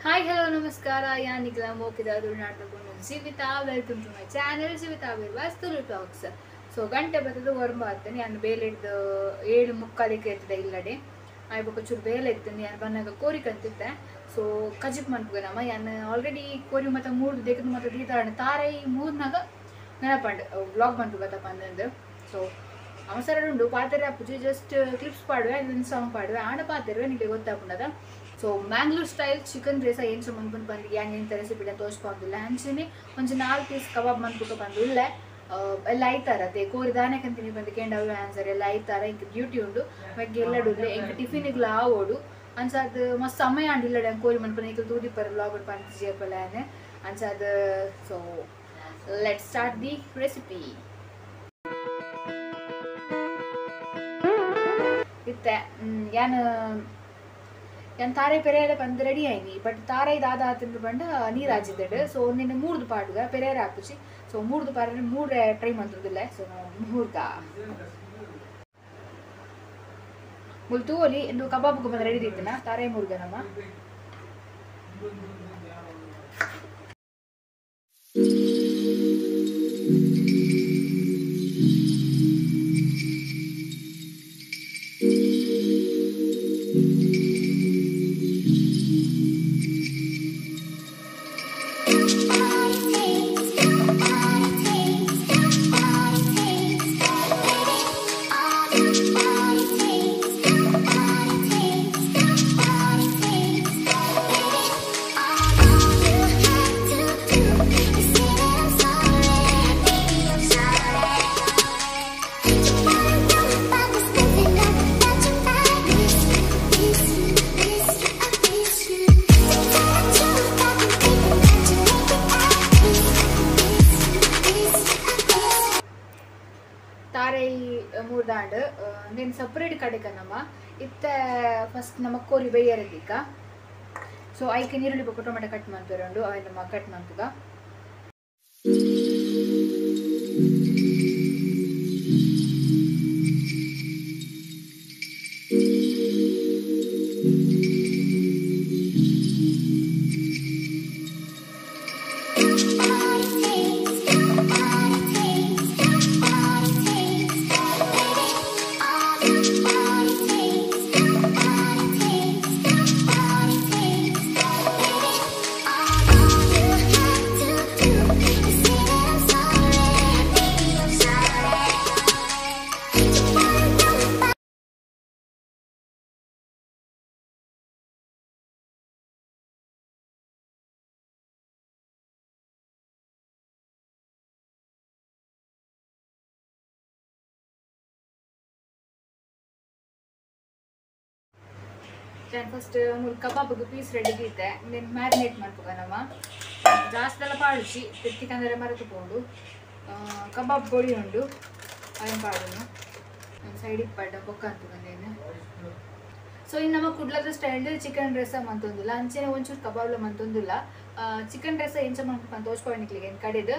Hi hello ನಮಸ್ಕಾರ, ಯಾನಿಗ್ಲ ಮೋಕಿದ ತುಳುನಾಟಕೊಂಡು Jeevitha. Welcome to my channel Jeevitha Birwas Tulu talks. So ಗಂಟೆ ಬತ್ತದ ಒರ್ಂಬ ಆತನೆ ಯಾನ್ ಬೇಲೆ ಹಿಡ್ದು 7:45 ಎತ್ತದೆ ಇಲ್ಲಡೆ ಆಯ್ ಬೊಕ್ಕ ಚೂರು ಬೇಲೆ ಇತ್ತು. ಯಾನ್ ಬನ್ನಾಗ ಕೋರಿ ಕಂತಿದ್ದೆ. ಸೊ ಕಜಿಪ್ ಮನ್ಪುಗ ನಮ್ಮ ಯಾನ್ ಆಲ್ರೆಡಿ ಕೋರಿ ಮತ್ತು ಮೂರ್ದು ದೇಕದ ಮತ್ತು ದೀತಾಡ ತಾರೈ ಮೂರ್ನಾಗ ನೆನಪಂಡು ವ್ಲಾಗ್ ಮನ್ಪುಗ ತಪ್ಪಂದು. ಸೊ ಅವಸರ ಉಂಡು ಪಾತೆರೆ ಅಪ್ಪುಜಿ, ಜಸ್ಟ್ ಕ್ಲಿಪ್ಸ್ ಪಾಡುವೆ, ಅದೊಂದು ಸಾಂಗ್ ಪಾಡುವೆ, ಆಣ ಪಾತೆರುವೆ ನಿಮಗೆ ಗೊತ್ತಾಪುಂಡದ. ಸೊ ಮ್ಯಾಂಗ್ಳೂರ್ ಸ್ಟೈಲ್ ಚಿಕನ್ ರೇಸ ಏನು ಸೊ ಮನ್ಪುಂಡು ಬಂದು ಯಾನ್ ಎಂತ ರೆಸಿಪಿ ತೋರಿಸ್ಕೊಂಡಿಲ್ಲ. ಅಂಚನೆ ಒಂಜಿ 4 ಪೀಸ್ ಕಬಾಬ್ ಮನ್ಪುಗ ಬಂದು ಇಲ್ಲ ಎಲ್ಲ ಐತಾರ ಅದೇ ಕೋರಿ ದಾನೆ ಕಂತೀನಿ ಬಂದು ಕೇಂಡವು ಆನ್ಸರ್ ಎಲ್ಲ ಐತಾರ. ಇಂಕ ಡ್ಯೂಟಿ ಉಂಡು ಬಗ್ಗೆ ಎಲ್ಲ ಡುಲ್ಲೆ ಇಂಕ ಟಿಫಿನ್ಗ್ಲ ಆವೋಡು ಅಂಚಾದ ಮಸ್ತ್ ಸಮಯ ಅಂಡಿಲ್ಲ ಕೋರಿ ಮನ್ಪುನ ಈಗ ತೂದಿಪ್ಪರ vlog ಪಂಚಿ ಅಂಚಾದ. So let start the recipe. ಇತ್ತೆ ಯಾನ್ ಯಾನ್ ತಾರೆ ಪೆರೇರ ಬಂದು ರೆಡಿ ಆಯ್ನಿ, ಬಟ್ ತಾರೆ ದಾದ ಆತಂದು ಬಂಡ ನೀರು ಹಾಜಿದ್ದೆಡು. ಸೊ ನಿನ್ನ ಮೂರ್ದು ಪಾಡುಗ ಪೆರೇರ ಹಾಕುಚಿ. ಸೊ ಮೂರ್ದು ಪಾಡ್ರೆ ಮೂರೇ ಟ್ರೈ ಮಂತ್ರದಿಲ್ಲ. ಸೊ ನಾವು ಮೂರ್ಗ ಮುಲ್ತೂಲಿ ಇಂದು ಕಬಾಬ್ಗೆ ಬಂದು ರೆಡಿ ಇತ್ತನ ತಾರೆ ಮೂರ್ಗ ನಮ್ಮ. ತಾರೈ ಮೂರ್ದಾಂಡ್ నేను ಸಪ್ರೇಟ್ ಕಡೆಕ ನಮ್ಮ ಇತ್ತೆ ಫಸ್ಟ್ ನಮ್ಮ ಕೋರಿ ಬೇಯರದಿಕ್ಕ. ಸೊ ಐಕೆ ನೀರುಳ್ಳಿ ಬೊಕ್ಕ ಟೊಮೆಟೊ ಕಟ್ ಮಾಡ್ತಾರೆ ಅವೆ ನಮ್ಮ ಕಟ್ ಮಾಡ್ತುಗ. ನಾನು ಫಸ್ಟ್ ಮೂರು ಕಬಾಬ್ಗೆ ಪೀಸ್ ರೆಡಿ ಇದ್ದೆ. నేను ಮ್ಯಾರಿನೇಟ್ ಮಾಡ್ಕೊ ನಮ್ಮ ಜಾಸ್ತಿ ಎಲ್ಲ ಪಾಡುಚಿ ತಿರ್ತಿಕಂದರೆ ಮರೆತುಕೊಂಡು ಕಬಾಬ್ ಪೊಡಿ ಉಂಡು ಅದನ್ನು ಪಾಡೋನು ಒಂದು ಸೈಡಿಗೆ ಪಾಡ ಬೊಕ್ಕ ಅಂತೇನು. ಸೊ ಇನ್ನು ನಮ್ಮ ಕುಡ್ಲದ ಸ್ಟೈಲ್ ಚಿಕನ್ ರಸ ಮಂತೊಂದಿಲ್ಲ, ಅಂಚೆನೆ ಒಂಚೂರು ಕಬಾಬ್ಲ ಮಂತೊಂದಿಲ್ಲ. ಚಿಕನ್ ರಸ ಎಂಚ ಮಂತ ತೋಚ್ಕೊಂಡಿಕ್ಲಿಗೆ ಏನು ಕಡೆದು.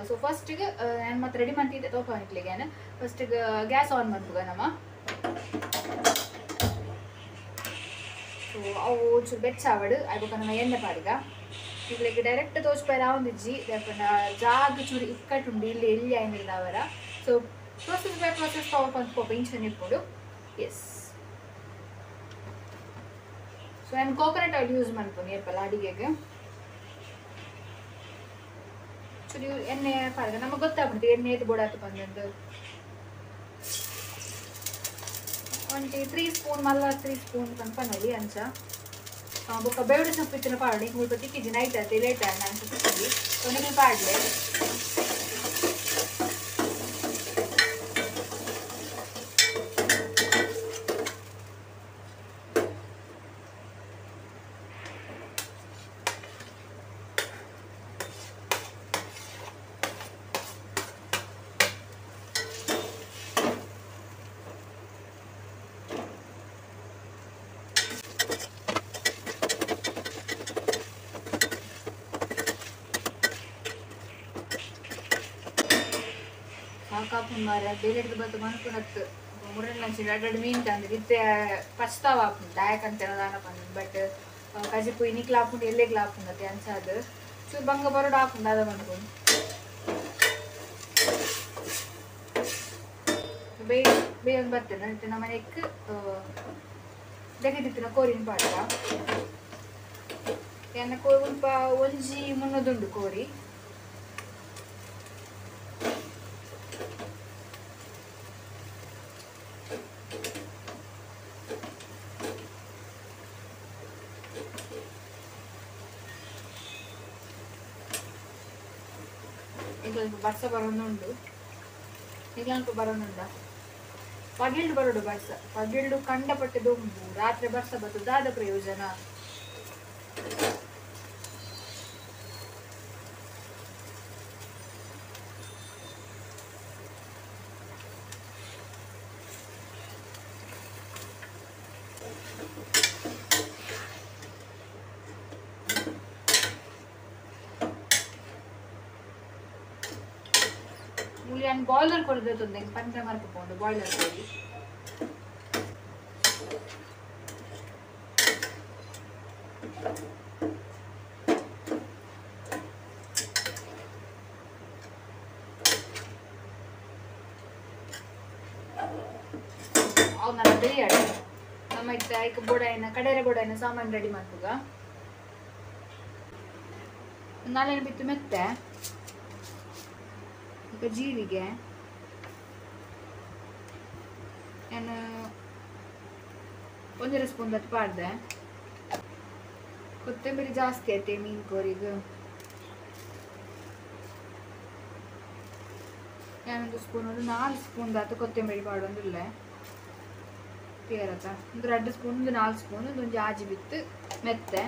ಸೊ ಫಸ್ಟಿಗೆ ನಾನು ಮತ್ತೆ ರೆಡಿ ಮಾಡ್ತಿದ್ದೆ ತೋಚ್ಕೊಂಡಿಕ್ಲಿಗೆ ಏನು ಫಸ್ಟಿಗೆ ಗ್ಯಾಸ್ ಆನ್ ಮಾಡ್ಕೊ ನಮ್ಮ. ಸೊ ಅವು ಒಂಚೂರು ಬೆಚ್ಚ ಆವಡು ಅಯ್ಬೊಕ್ಕ ನಮ್ಮ ಎಣ್ಣೆ ಪಾಡುಗ. ಇವ್ರಿಗೆ ಡೈರೆಕ್ಟ್ ತೋಚ್ಪೈರ ಒಂದಿಜ್ಜಿ ಪಂಡ ಜಾಗ ಚೂರು ಇಕ್ಕಟ್ಟುಂಡು ಇಲ್ಲಿ ಎಲ್ಲಿ ಆಯ್ನಿಲ್ಲ ಅವರ. ಸೊ ಪ್ರೊಸೆಸ್ ಬೈ ಪ್ರೊಸೆಸ್ power ಪಂಪ್ ಇಂಚನ್ ಇಪ್ಪುಡು. ಎಸ್, ಸೊ ನಾನು ಕೋಕೋನಟ್ ಆಯಿಲ್ ಯೂಸ್ ಮಾಡ್ತೀನಿ ಏಪಲ್ಲ ಅಡಿಗೆಗೆ. ಚೂರು ಎಣ್ಣೆ ಪಾಡುಗ ನಮಗೆ ಗೊತ್ತಾಗ್ಬಿಡ್ತು ಎಣ್ಣೆ ಎದ್ದು ಬೋಡಾತು ಬಂದಂದು. ಒಂಜಿ 3 ಸ್ಪೂನ್ ಮಲ್ಲ 3 ಸ್ಪೂನ್ ಪನ್ಪನೊಲಿ ಅಂಚ ಬೊಕ್ಕ ಬೇವುಡು ಸೊಪ್ಪು ಇತ್ತಿನ ಪಾಡೋಣ. ಈಗ ಮುಲ್ಪ ತಿಕ್ಕಿಜಿ ನೈಟ್ ಆಯ್ತು ಲೇಟ್ ಆಯ್ತು ನಾನು ತಿಕ್ಕಿಜಿ. ಸೊ ನಿಮಗೆ ಪಾಡ್ಲೆ. ಸಾಕಾಪುನ್ ಮಾರ ಬೇಲೆಡ್ದು ಬತ್ತು ಮನ್ಪುನತ್ತು ಮುರಣ್ಣಂಚಿನ ಎರಡು ಮೀನು ತಂದು ಇತ್ತೆ ಪಚ್ತಾವ ಆಪುಂಡು ದಾಯಕಂತ ದಾನ ಪಂದು. ಬಟ್ ಕಜಿಪು ಇನಿಕ್ಲ ಹಾಕೊಂಡು ಎಲ್ಲೆಗ್ಲ ಹಾಕೊಂಡು ಅಂಚಾದ ಚೂರು ಬಂಗ ಬರೋಡು ಹಾಕೊಂಡು ಅದ ಬಂದ್ಕೊಂಡು ಬೇಯ ಬೇಯೊಂದು ಬರ್ತೇನೆ ನಮ್ಮ ಮನೆಗೆ ದೆಗೆದಿತ್ತಿನ ಕೋರಿನ ಪಾಡ ಎನ್ನ ಕೋರಿ ಉಲ್ಪ ಒಂಜಿ ಮುನ್ನದುಂಡು ಕೋರಿ ಈಗ ಬರ್ಸ ಬರೋನುಂಡು ಈಗ ಬರೋನುಂಡ ಪಗಿಲ್ಡು ಬರೋಡು ಬರ್ಸ ಪಗಿಲ್ಡು ಕಂಡಪಟ್ಟೆ ದೊಂಬು ರಾತ್ರಿ ಬರ್ಸ ಬರ್ತದಾದ ಪ್ರಯೋಜನ ಮುಲಿಯನ್ ಬಾಯ್ಲರ್ ಕೊಡಬೇಕು ಪಂದ್ರ ಮರ್ಪಕೊಂಡು ಬಾಯ್ಲರ್ ಕೋಳಿ ಅವು ನನ್ನ ಬೇಯಾಡ ನಮ್ಮ ಇತ್ತ ಐಕ್ ಬೋಡಾಯಿನ ಕಡೆರೆ ಬೋಡಾಯಿನ ಸಾಮಾನು ರೆಡಿ ಮಾಡ್ಕುಗ ನಾಲೇನು ಬಿತ್ತು ಮೆತ್ತೆ ಈಗ ಜೀರಿಗೆ ನಾನು ಒಂದರ ಸ್ಪೂನ್ ದಟ್ಟು ಪಾಡ್ದೆ ಕೊತ್ತಂಬರಿ ಜಾಸ್ತಿ ಐತೆ ಮೀನು ಕೋರಿಗೆ ನಾನೊಂದು ಸ್ಪೂನ್ ಒಂದು 4 ಸ್ಪೂನ್ ದಾತು ಕೊತ್ತಂಬರಿ ಪಾಡೊಂದಿಲ್ಲ ಪೇರತ್ತ ಒಂದು 2 ಸ್ಪೂನ್ ಒಂದು 4 ಸ್ಪೂನ್ ಒಂದು ಆಜಿ ಬಿತ್ತು ಮೆತ್ತೆ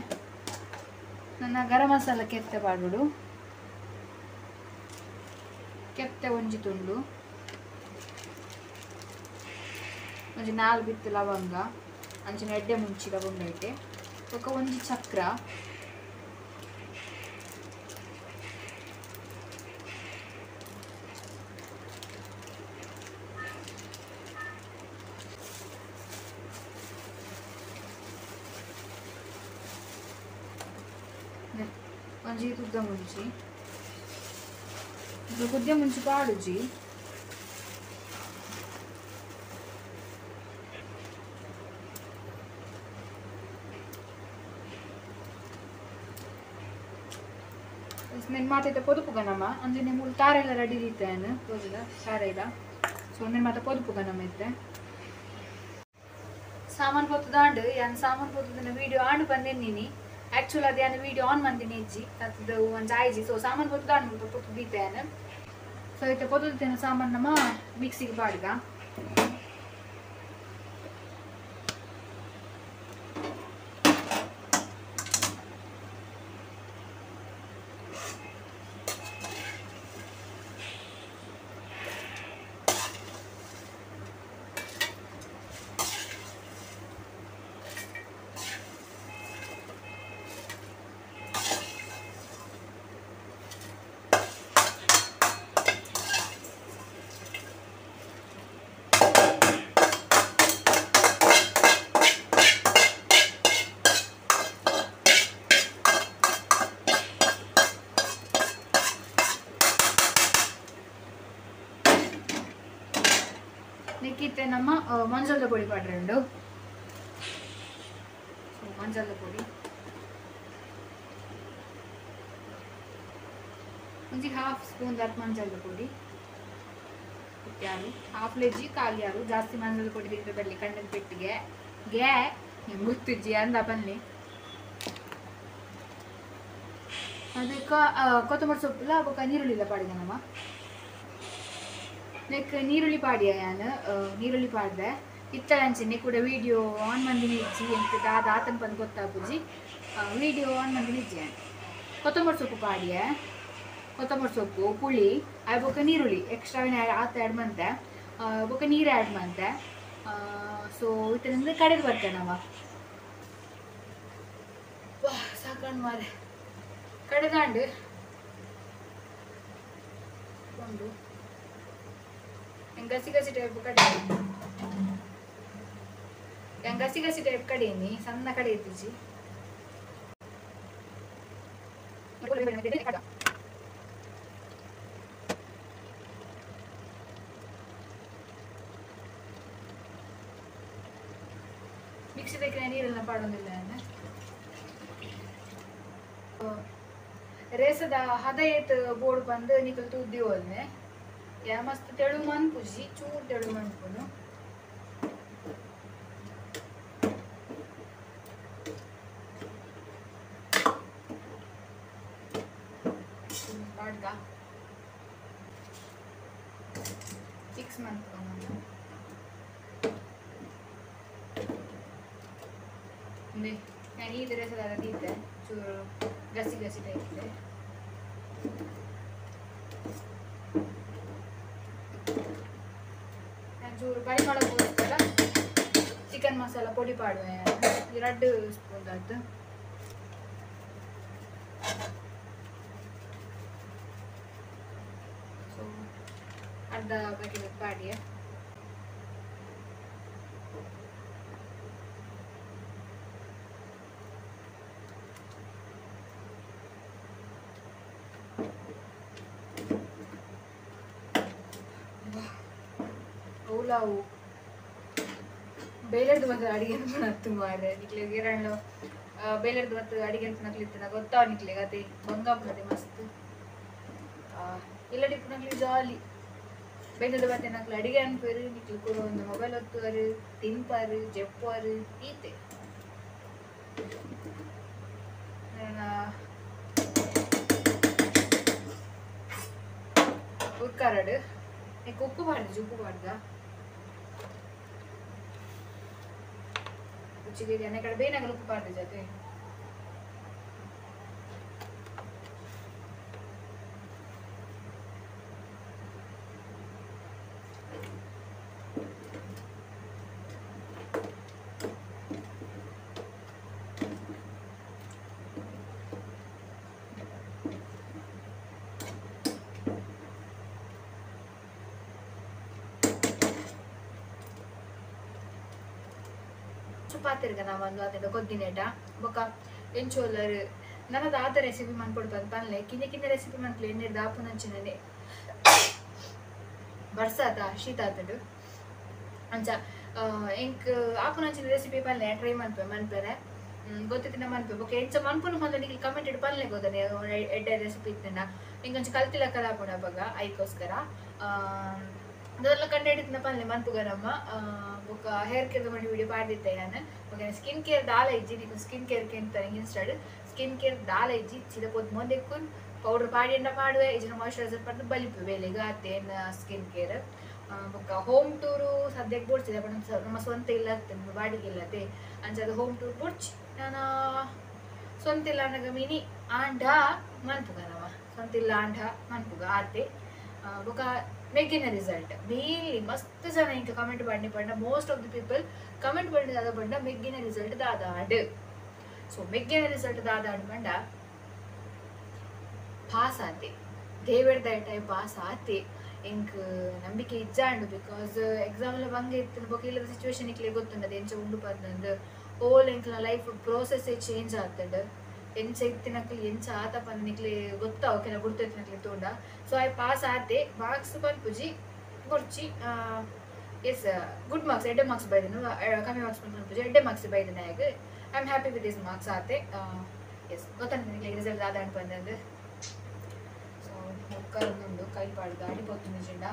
ನನ್ನ ಗರಂ ಮಸಾಲ ಕೆತ್ತೆ ಪಾಡ್ಬಿಡು ಕೆತ್ತೆ ಒಂಜಿ ತುಂಡು ಒಂಜಿ 4 ಬಿತ್ತು ಲವಂಗ ಅಂಚಿನ ಎಡ್ಡೆ ಮುಂಚಿ ಲವಂಗ ಐತೆ ಬೊಕ ಒಂಜಿ ಚಕ್ರ ಒಂಜಿ ತುದ್ದ ಮುಂಚಿ ಕುದ್ದೆ ಮುಂಚೆ ಪಾಡುಜಿ నేను ಮಾತೈತೆ ಪೊದುಪುಗನಮ್ಮ ಅಂದರೆ ನಿಮ್ಮ ತಾರೆಲ್ಲ ರೆಡಿ ಇರ್ತೇನೆ ತೋಜದ ತಾರೆಲ್ಲ ಸೊ నేను ಮಾತ ಪೊದುಪುಗನಮ್ಮ ಇತ್ತೆ ಸಾಮಾನು ಪೊತ್ತದಾಂಡು ಯಾನ್ ಸಾಮಾನು ಪೊತ್ತದನ್ನ ವೀಡಿಯೋ ಆಂಡು ಬಂದೇನಿ ಆ್ಯಕ್ಚುಲ್ ಅದು ಯಾನ್ ವೀಡಿಯೋ ಆನ್ ಬಂದಿನಿ ಇಜ್ಜಿ ತತ್ತದ ಒಂದು ಆಯ್ಜಿ ಸೊ ಸಾಮಾನು ಪೊತ್ತದಾಂಡು ಪೊತ್ತು ದೀತೇನೆ ಸೊ ಇತ್ತೆ ಪೊತ್ತದ ಸಾಮಾನು ನಮ್ಮ ಮಿಕ್ಸಿಗೆ ಪಾಡ್ಗ ನೆಕ್ಕಿತ್ತೆ ನಮ್ಮ ಮಂಜಲ್ದ ಪೊಡಿ ಪಾಡ್ರೆ ಸೊ ಮಂಜಲ್ದ ಪೊಡಿ ಒಂಜಿ ಹಾಫ್ ಸ್ಪೂನ್ ದಾತ್ ಮಂಜಲ್ದ ಪೊಡಿ ಯಾರು ಹಾಫ್ ಲೆಜ್ಜಿ ಖಾಲಿ ಯಾರು ಜಾಸ್ತಿ ಮಂಜಲ್ದ ಪೊಡಿ ತಿಂದ್ರೆ ಬರಲಿ ಕಣ್ಣಿನ ಪೆಟ್ಟಿಗೆ ಗೆ ನಿಮ್ಗೆ ಗೊತ್ತಿಜ್ಜಿ ಅಂದ ಬನ್ನಿ ಅದಕ್ಕೆ ಕೊತ್ತಂಬರಿ ಸೊಪ್ಪುಲ ಬೊಕ್ಕ ನೀರುಳ್ಳಿಲ ಪಾಡಿದ ನಮ್ಮ ನೆಕ್ ನೀರುಳ್ಳಿ ಪಾಡಿಯ ಯಾನು ನೀರುಳ್ಳಿ ಪಾಡ್ದೆ ಇತ್ತಲಂಚಿನಿ ಕೂಡ ವೀಡಿಯೋ ಆನ್ ಮಂದಿನಿ ಇಜ್ಜಿ ಎಂತ ದಾದ ಆತನ ಬಂದು ಗೊತ್ತಾಗುಜಿ ವೀಡಿಯೋ ಆನ್ ಮಂದಿನಿ ಇಜ್ಜಿ ಕೊತ್ತಂಬರಿ ಸೊಪ್ಪು ಪಾಡಿಯ ಕೊತ್ತಂಬರಿ ಸೊಪ್ಪು ಪುಳಿ ಆಯ್ ಬೊಕ್ಕ ನೀರುಳ್ಳಿ ಎಕ್ಸ್ಟ್ರಾ ಆತ ಆ್ಯಡ್ ಮಂತೆ ಬೊಕ್ಕ ನೀರು ಆ್ಯಡ್ ಮಂತೆ ಸೊ ಇತ್ತಲಿಂದ ಕಡೆದು ಬರ್ತೇನೆ ನಾವ ಸಾಕಂಡು ಮಾರೆ ಕಡೆದಾಂಡು ಕೊಂಡು ಗಸಿ ಗಸಿ ಟೈಪ್ ಕಡೆ ಗಸಿ ಗಸಿ ಟೈಪ್ ಕಡೀನಿ ಸಣ್ಣ ಕಡೆ ಇದ್ದೀಜಿ ಮಿಕ್ಸಿ ತೆಕ್ಕಿನ ನೀರೆಲ್ಲ ಪಾಡೊಂದಿಲ್ಲ. ರೇಸದ ಹದಯತ್ ಬೋರ್ಡ್ ಬಂದು ನಿಕಲ್ ತೂದ್ದಿ ಹೋದ್ನೆ ಯಾ ಮಸ್ತ್ ತೆಳು ಮನ್ಪುಜಿ, ಚೂರು ತೆಳು ಮನ್ಪುನು. ಪಾಡ್ಗ ಮಿಕ್ಸ್ ಮನ್ಪುನು. ನಾನು ಈ ರೇಸದ ತೀತೆ ಚೂರು ಗಸಿ ಗಸಿ ಟೈಪ್ ಇದೆ. ನಾನು ಚೂರು ಪರಿಮಳಕ್ಕೋಸ್ಕರ ಚಿಕನ್ ಮಸಾಲ ಪೊಡಿ ಪಾಡುವೆ, 2 ಸ್ಪೂನ್ ಆಯ್ತು. ಸೊ ಅರ್ಧ ಪ್ಯಾಕೆಟ್ ಪಾಡಿಯ. ಅವು ಬೇಲೆರ್ದು ಮತ್ತು ಅಡಿಗೆ ಅಂತ ಮಾರ್ರೆ ನಿಕ್ಲೆಗ್ ಏರಣ್ಣು ಬೇಲೆರ್ದು ಮತ್ತು ಅಡಿಗೆ ಅಂತ ನಕ್ಲಿತ್ತಿನ ಗೊತ್ತಾವ ನಿಕ್ಲೆಗ್ ಅದೇ ಬಂಗಾಪುನದೆ ಮಸ್ತ್ ಇಲ್ಲಡಿ ಪುನಕ್ಲಿ ಜಾಲಿ ಬೇಲೆರ್ದು ಮತ್ತೆ ನಕ್ಲು ಅಡಿಗೆ ಅನ್ಪೇರು ನಿಕ್ಲು ಕೂಡ ಒಂದು ಮೊಬೈಲ್ ಹೊತ್ತುವರು ತಿನ್ಪಾರು ಜಪ್ಪುವರು ಈತೆ. ನನ್ನ ಉರ್ಕಾರಡು నీకు ఉప్పు పడదు, ఉప్పు పడదా ರುಚಿಗೆ ಎಣ್ಣೆ ಕಡೆ ಬೇನಾಗಲು ಉಪ್ಪು ಪಾಡ್ದು ಜೊತೆ. ಪಾತಿರ್ಗ ನಾವು ಒಂದು ಅದನ್ನ ಕೊದ್ದಿನೇಟ ಬೊಕ್ಕ ಎಂಚೋಲರು ನನ್ನದು ಆತ ರೆಸಿಪಿ ಮನ್ಕೊಡು ಬಂದು ಪನ್ಲೆ ಕಿಂದೆ ಕಿಂದೆ ರೆಸಿಪಿ ಮನ್ಪ್ಲೆ ಎಣ್ಣೆ ದಾಪುನಂಚಿನನೆ ಬರ್ಸಾತ ಶೀತ ಆತಡು ಅಂಚ ಎಂಕ್ ಆಪುನಂಚಿನ ರೆಸಿಪಿ ಪನ್ಲೆ ಟ್ರೈ ಮನ್ಪೆ ಮನ್ಪೆರೆ ಗೊತ್ತಿತ್ತಿನ ಮನ್ಪೆ ಬೊಕ್ಕ ಎಂಚ ಮನ್ಪುನು ಬಂದ ನಿಕ್ಲಿ ಕಮೆಂಟ್ ಇಟ್ಟು ಪನ್ಲೆ ಗೊತ್ತಾನೆ ಎಡ್ಡೆ ರೆಸಿಪಿ ಇತ್ತಂಡ ಎಂಕೊಂಚ ಕಲ್ತಿಲ್ಲ ಕಲಾಪುಣ ಬಗ ಐಕೋಸ್ಕರ ಅದೆಲ್ಲ ಕಂಡು ಹಿಡಿತಿನ ಪನ್ಲೆ ಮನ್ಪುಗರಮ್ಮ. ಬೊಕ್ಕ ಹೇರ್ ಕೇರ್ ಮಾಡಿ ವಿಡಿಯೋ ಪಾಡ್ದಿತ್ತೆ ನಾನು. ಓಕೆ ಸ್ಕಿನ್ ಕೇರ್ ದಾಲ ಇಜ್ಜಿ ನಿಕ್ಕು ಸ್ಕಿನ್ ಕೇರ್ ಕೆಂತ ಇನ್ಸ್ಟಾಡ್ ಸ್ಕಿನ್ ಕೇರ್ ದಾಲ ಇಜ್ಜಿ ಚಿದ ಪೋತ್ ಮೊಂದೆಕ್ಕುನ್ ಪೌಡರ್ ಪಾಡಿಂಡ ಪಾಡುವೆ ಇಜಿನ ಮಾಯಿಶ್ಚರೈಸರ್ ಪಾಡ್ದು ಬಲಿಪು ಬೇಲೆಗ್ ಆತೇನ್ ಸ್ಕಿನ್ ಕೇರ್. ಬೊಕ್ಕ ಹೋಮ್ ಟೂರು ಸದ್ಯಕ್ಕೆ ಬೋಡ್ಚಿದೆ ಬಟ್ ನಮ್ಮ ಸ್ವಂತ ಇಲ್ಲ ನಮ್ಮ ಬಾಡಿಗೆ ಇಲ್ಲತೆ ಅಂಚ ಅದು ಹೋಮ್ ಟೂರ್ ಬೋಡ್ಚಿ ನಾನು ಸ್ವಂತ ಇಲ್ಲ ಅನ್ನಗ ಮಿನಿ ಆಂಡ ಮನ್ಪುಗ ನಮ್ಮ ಸ್ವಂತ ಇಲ್ಲ ಆಂಡ ಮನ್ಪುಗ ಆತೆ. ಬೊಕ್ಕ ಮೆಗ್ಗಿನ ರಿಸಲ್ಟ್ ಮೇನ್ಲಿ ಮಸ್ತ್ ಜನ ಇಂಕ ಕಮೆಂಟ್ ಮಾಡಿ ಪಂಡ most of the people comment ಮಾಡಿ ದಾದ ಪಂಡ ಮೆಗ್ಗಿನ ರಿಸಲ್ಟ್ ದಾದಾಡ್. ಸೊ ಮೆಗ್ಗಿನ ರಿಸಲ್ಟ್ ದಾದಾಡ್ ಪಂಡ ಪಾಸ್ ಆತೆ ದೇವರ ದಯಟಾಯ್ ಪಾಸ್ ಆತೆ ಎಂಕ್ ನಂಬಿಕೆ ಇಜ್ಜಾಂಡು. Because exam ಎಲ್ಲ ಬಂಗೆ ಇತ್ತು ಬೊಕ್ಕ ಇಲ್ಲದ ಸಿಚುವೇಶನ್ ಇಕ್ಲೆ ಗೊತ್ತುಂಡದು ಎಂಚ ಉಂಡು ಪಂದಂದು ಹೋಲ್ ಎಂಕ್ಲ ಲೈಫ್ ಪ್ರೋಸೆಸ್ಸೇ ಚೇಂಜ್ ಆಗ್ತದೆ. ಎಂಚ ಇತ್ತಿನಕ್ಲಿ ಎಂಚ ಆತ ಪಂದ್ ನಿಕ್ಲೆ ಗೊತ್ತಾವ ಕೆಲ ಗುರ್ತೈತಿನಕ್ಲೆ ತೋಂಡ. ಸೊ I pass ಆತೆ ಮಾರ್ಕ್ಸ್ ಪನ್ಪುಜಿ ಬೊರ್ಚಿ ಎಸ್ ಗುಡ್ ಮಾರ್ಕ್ಸ್ ಎಡ್ಡೆ ಮಾರ್ಕ್ಸ್ ಬೈದನು ಕಮ್ಮಿ ಮಾರ್ಕ್ಸ್ ಪನ್ಪುಜಿ ಎಡ್ಡೆ ಮಾರ್ಕ್ಸ್ ಬೈದನ ಆಗ I am happy with this marks ಆತೆ. ಎಸ್ ಗೊತ್ತಾನೆ ನಿಕ್ಲೆ ರಿಸಲ್ಟ್ ಆದ ಅನ್ಪಂದಂದು. ಸೊ ಉಂಡು ಕೈ ಪಾಡ್ದು ಅಡಿ ಪೊತ್ತು ನಿಜಂಡ.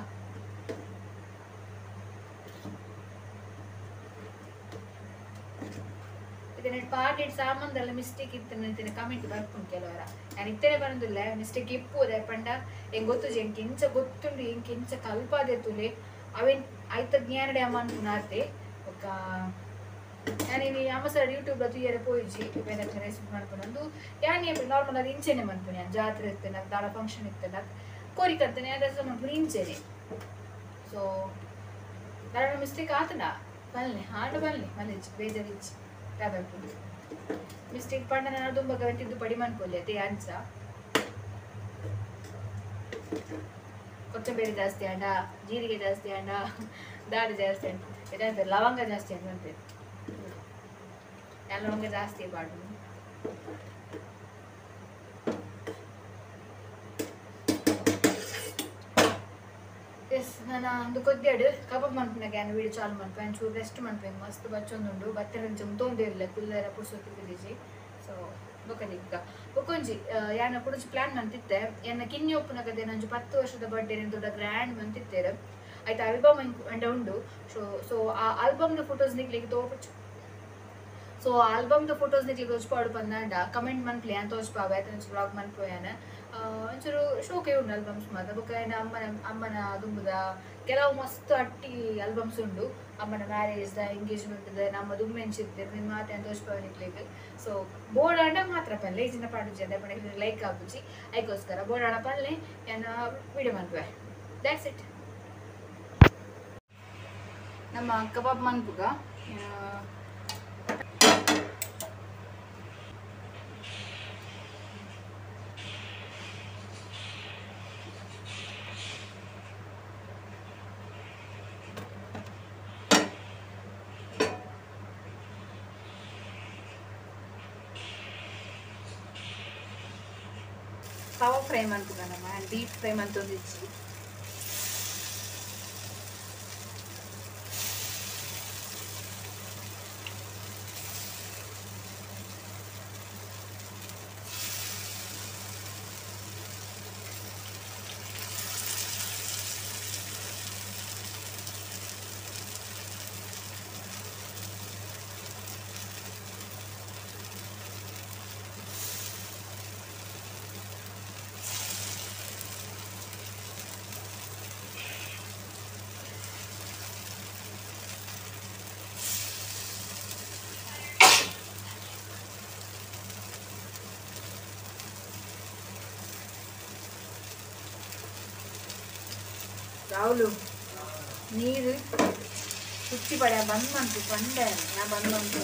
ಇದನ್ನ ಪಾರ್ಟಿ ಸಾಮಾನ್ದೆಲ್ಲ ಮಿಸ್ಟೇಕ್ ಇತ್ತು ಅಂತೀನಿ ಕಮೆಂಟ್ ಬರ್ಪುಂಡು ಕೆಲವರ. ನಾನು ಇತ್ತನೆ ಬರೋದಿಲ್ಲ ಮಿಸ್ಟೇಕ್ ಇಪ್ಪುದೆ ಪಂಡ ಎಂಗ್ ಗೊತ್ತು ಎಂಕ್ ಎಂಚ ಗೊತ್ತುಂಡು ಎಂಕ್ ಎಂಚ ಕಲ್ಪಾದೆ ತುಲೆ ಅವೇನ್ ಐತ ಜ್ಞಾನಡೆ ಅಮ್ಮ ಅನ್ಪುನಾತೆ. ಬೊಕ್ಕ ನಾನು ಇಲ್ಲಿ ಅಮ್ಮ ಸರ್ ಯೂಟ್ಯೂಬ್ ತೂಯರೆ ಪೋಯಿಜಿ ಬೇರೆ ರೆಸಿಪಿ ಮನ್ಪುನಂದು ಯಾನ್ ನಾರ್ಮಲ್ ಅದು ಇಂಚೆನೆ ಮನ್ಪುನಿ. ನಾನು ಜಾತ್ರೆ ಇತ್ತೇನೆ ದಾಲ ಫಂಕ್ಷನ್ ಇತ್ತೇನೆ ಕೋರಿಕರ್ತೇನೆ ಅದೆಲ್ಲ ಮನ್ಪುನಿ ಇಂಚೆನೆ. ಸೊ ದಾಳ ಮಿಸ್ಟೇಕ್ ಆತನ ಬಲ್ಲೆ ಹಾಡು ಬಲ್ಲೆ ಮಲ್ಲೆಜ್ಜಿ ಬೇಜಾರಿಜ್ಜಿ ಮಿಸ್ಟೇಕ್ ಪಂಡ ನಾನು ತುಂಬ ತಿದ್ದು ಪಡಿ ಮನ್ಪೊಲಿ ಅದೇ ಅಂಚ. ಕೊತ್ತಂಬರಿ ಜಾಸ್ತಿ ಅಂಡ ಜೀರಿಗೆ ಜಾಸ್ತಿ ಅಂಡ ದಾಡಿ ಜಾಸ್ತಿ ಅಂಡ ಇದಂತ ಲವಂಗ ಜಾಸ್ತಿ ಅಂಡ ಅಂತೆ ಲವಂಗ ಜಾಸ್ತಿ ಬಾಡು. ಎಸ್ ನಾನು ಒಂದು ಕೊದ್ದಿಯಾಡು ಕಬಾಬ್ ಮನ್ಪಿನಾಗ ಯಾನ್ ವೀಡಿಯೋ ಚಾಲು ಮನ್ಪೆ ಒಂಚೂರು ರೆಸ್ಟ್ ಮನ್ಪೆ ಮಸ್ತ್ ಬಚ್ಚೊಂದುಂಡು ಬತ್ತೆರ ಜಮ್ತೊಂದೇ ಇರಲ್ಲ ಕುಲ್ಲೆರ ಪುರ್ಸೊತ್ತಿದಿಜಿ ಸೊ ಬೊಕ ದಿಕ್ಕ ಬೊಕೊಂಜಿ ಯಾನ ಕುಡೊಂಜಿ ಪ್ಲಾನ್ ಮಂತಿತ್ತೆ ಎನ್ನ ಕಿನ್ನಿ ಒಪ್ಪುನಗ ಒಂಜಿ 10 ವರ್ಷದ ಬರ್ಡೇ ದೊಡ್ಡ ಗ್ರ್ಯಾಂಡ್ ಮಂತಿತ್ತೇರು ಆಯ್ತು ಆಲ್ಬಮ್ ಅಂಡ ಉಂಡು ಸೊ ಸೊ ಆ ಆಲ್ಬಮ್ದ ಫೋಟೋಸ್ ನಿಕ್ಲಿಗೆ ತೋಪುಚು ಸೊ ಆಲ್ಬಮ್ದ ಫೋಟೋಸ್ ನಿಕ್ಲಿಗೆ ತೋಚ್ಪಾಡು ಪಂದಾಂಡ ಕಮೆಂಟ್ ಮನ್ಪ್ಲೆ ಯಾನ್ ತೋಚ್ಪಾವೆ ಆಯ್ತು ಒಂಚೂರು ವ್ಲಾಗ್ ಮನ್ಪೋಯಾನ ಒಂಚೂರು ಶೋಕೆ ಉಂಡು ಆಲ್ಬಮ್ಸ್ ಮಾತ್ರ ಬೊಕ ಏನ ಅಮ್ಮನ ಅಮ್ಮನ ದುಂಬುದ ಕೆಲವು ಮಸ್ತ್ ಅಟ್ಟಿ ಆಲ್ಬಮ್ಸ್ ಉಂಡು ಅಮ್ಮನ ಮ್ಯಾರೇಜ್ದ ಎಂಗೇಜ್ಮೆಂಟ್ದ ನಮ್ಮ ದುಮ್ಮೆಂಚಿರ್ತೀರಿ ನಿಮ್ಮ ಮಾತೆ ಅಂತ ತೋಚ್ಪಾವೆ ನಿಕ್ಲಿಗೆ ಸೊ ಬೋರ್ಡ್ ಆಂಡ ಮಾತ್ರ ಪಲ್ಲೆ ಈಜಿನ ಪಾಡುಜಿ ಅದೇ ಪಂಡ ಲೈಕ್ ಆಪುಜಿ ಐಕೋಸ್ಕರ ಬೋರ್ಡ್ ಆಂಡ ಪಲ್ಲೆ ಏನ ವಿಡಿಯೋ ಮನ್ಪುವೆ that's it ನಮ್ಮ ಕಬಾಬ್ ಮನ್ಪುಗ ತವಾ ಫ್ರೈ ಮನ್ಪುಗ ನಮ್ಮ ಡೀಪ್ ಫ್ರೈ ಮಂತೊಂದಿಜ್ಜಿ ರಾಹುಲು ನೀರು ಕುಚ್ಚಿ ಪಡ ಬಂದ್ ಮಂತು ಪಂಡೆ ನಾ ಬಂದ್ ಮಂತು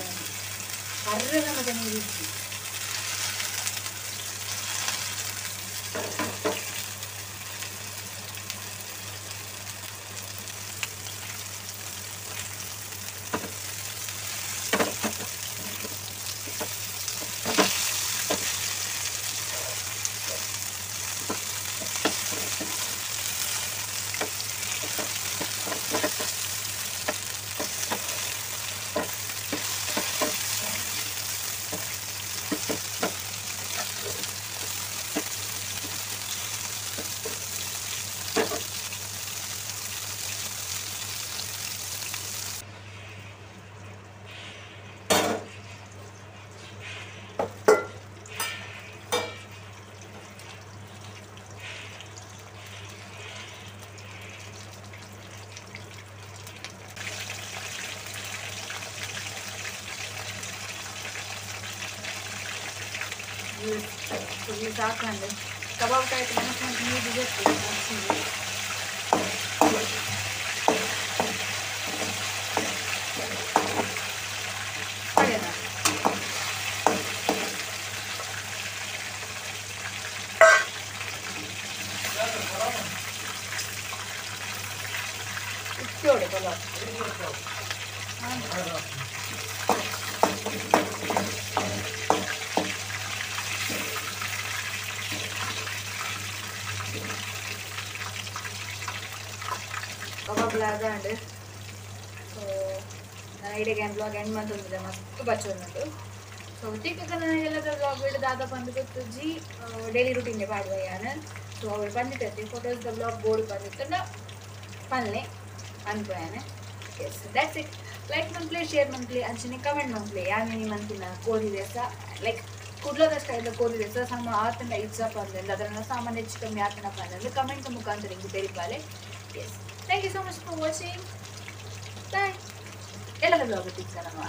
ಕರ್ರನ ಮತ್ತೆ ನೀರು ಇಚ್ಚಿ ಸಾಕಂಡು ಕಬಾಬ್ ಕಾಯ್ತು ಮನಸ್ಸು ನೀರು ಜೊತೆ ಕಬಾಬ್ ಕಬಾಬ್ ಲಾಗಾಂಡ್ ಸೊ ನಾನು ಇಡೀ ಬ್ಲಾಗ್ ಎಂಡ್ ಮಂತೊಂದಿದೆ ಮಸ್ತ್ ಬಚ್ಚೊಂದುಂಟು ಸೊ ತಿಕ್ಕ ಎಲ್ಲದ ಬ್ಲಾಗ್ ದಾದ ಬಂದು ಗೊತ್ತು ಜಿ ಡೈಲಿ ರುಟೀನ್ ಪಾಡುವ ಯಾನ್ ಸೊ ಅವ್ರು ಬಂದಿಟ್ಟೆ ಫೋಟೋಸ್ the blog board ಬಂದಿತ್ತಂಡ ಪನ್ಲೆ ಅನ್ಪೋಯಾನೆ ಎಸ್ that's it like ಮನ್ಪ್ಲೆ share ಮನ್ಪ್ಲೆ ಅಂಚನೆ ಕಮೆಂಟ್ ಮನ್ಪ್ಲೆ ಯಾನ್ ಮಂತಿನ ಕೋರಿದೆ ಸಹ ಲೈಕ್ ಕುಡ್ಲದ ಸ್ಟೈಲ್ ಕೋರಿದೆ ಸಹ ಸಮ ಆತನ ಇಚ್ಚಪ್ಪ ಅಂದ್ರೆ ಅದನ್ನು ಸಾಮಾನ್ಯ ಹೆಚ್ಚು ಕಮ್ಮಿ ಆತನಪ್ಪ ಅಂದ್ರೆ ಕಮೆಂಟ್ ಮುಖಾಂತರ ಹಿಂಗೆ ತೆರಿಪಾಲೆ yes thank you so much for watching. Bye. ಎಲ್ಲದ ಬ್ಲಾಗ್ ತಿಕ್ಕ ನಮ್ಮ.